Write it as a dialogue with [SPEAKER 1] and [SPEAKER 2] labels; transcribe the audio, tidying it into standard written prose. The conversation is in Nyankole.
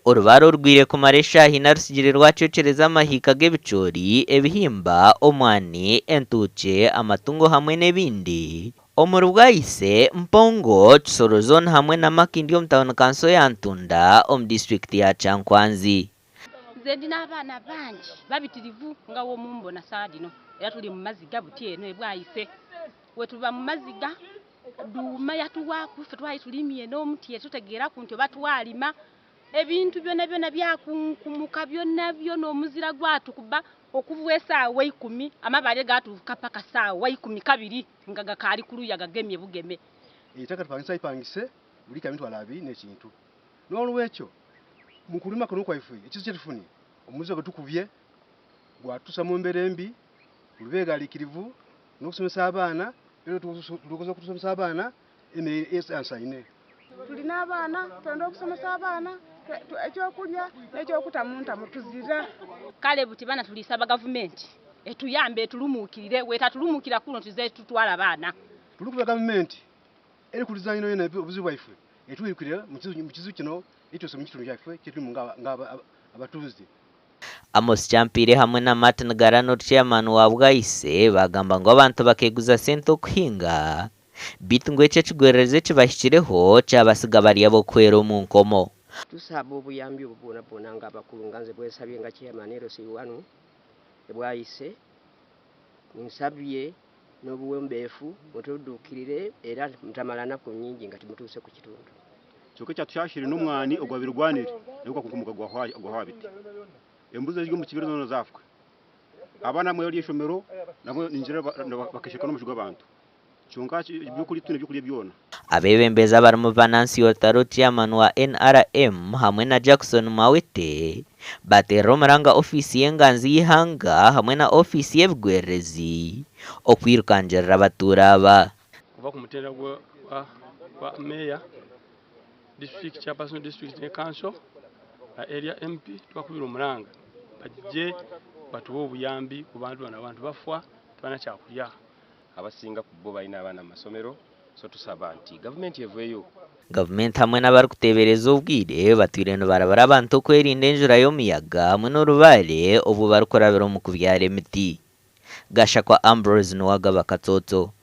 [SPEAKER 1] Orubaare orugwire kumara eshaaha ina rutsigire rwacwekyereza amahiika g'ebicoori, ebihimba, omwani, entookye, amatungo hamwe n'ebindi omuri Bwaise, Mpongo, Kisoro zooni hamwe na Makindye omu tauni kanso ya Ntunda omu disiturikiti ya Kyankwanzi.
[SPEAKER 2] Nze ndi n'abaana bangi babitirivu nga bw'omumbona saagha dhino era tuli mu maziga buti eno e Bwaise. Bwetuba mu maziga Duuma yatuwaaku ife twali tulimye n'omutyere tutegeeraku nti oba twalima. Ebintu byonabyona byakunkumuka byonabyona omuzira gwatukuba okuva esaawa eikumi amabaale gaatuuka paka saawa eikumikabiri nga gakaali kuluya gagemye bugeme.
[SPEAKER 3] Eitaka tupangisa ipangise buli eka emitwalo abiri n'ekintu. N'olwekyo mu kulima kuno kwaife ekizibu kye tufunye omuzira gwetukubye gwatutuusa mu mbeera embi, tuli beeghalikirivu n'okusomesa abaana era tulowoza okusomesa abaana emere esansaine.
[SPEAKER 4] Tulina abaana, twenda okusomesa abaana, eky'okulya n'ekyokuta mu ntamu tuzira.
[SPEAKER 2] Kale buti baana tuli saba gavumenti etuyambe etulumuukirire, bwetatulumuukira kuno tuze tutwala baana.
[SPEAKER 3] Tuli kuba gavumenti eri kuliza yonayona obuzibu bwaife etwirukire mu kizibu kino ekituuse mu kitundu kyaife kyetulimu nga abatuuze.
[SPEAKER 1] Amos Kyampiire hamwe na Martin Garano Chairman wa Bwaise baagamba ngu abantu bakeeguza sente okuhinga beitu ngu eki ekigwererezi ekibahikireho kyabasiga bari ab'okuhwera omu nkomo.
[SPEAKER 5] Tusaba obuyambi obwo bwonabwona nga abakulu nga nze bwensabye nga Chairman LC wano e Bwaise, nsabye n'obuwombeefu mutudduukirire era mutamala naku nyingi nga timutuuse ku kitundu.
[SPEAKER 6] Kyonka ekyatushashire n'omwani ogwabaire gwanire nagwo gwakunkumuka gwahwa biti. Embuzi eziri omu kibira zoona zaafwa. Abaana abamwe bari ah'eishomero nabwo ningira bakesheka n'omushwi gw'abantu. Kyonka ebyokurya titwine byokurya byona.
[SPEAKER 1] Abeebembezi abarimu Venancio Otaro Chairman wa NRM hamwe na Jackson Mawete bateerera omuranga ofiisi y'enganzi y'eihanga hamwe na ofiisi y'ebigwererezi okwirukangirira abatuura aba.
[SPEAKER 7] Kuva ku mutendera gwa Meeya, District Chairperson District ne Council na Area MP tubakubire omuranga bagye batuwe obuyambi ku bantu bano abantu bafwa tibalina kyakurya.
[SPEAKER 8] Abasinga ku bo balina abaana mu masomero so tusaba nti gavumenti eveeyo.
[SPEAKER 1] Gavumenti hamwe n'abarikuteebereza obwire batwire nibarabura abantu okwerinda enjura y'omuyaga hamwe n'orubaare obwo barikurabira omu kubyara emiti. Gashakwa Ambrose niwe agaba Katsotso.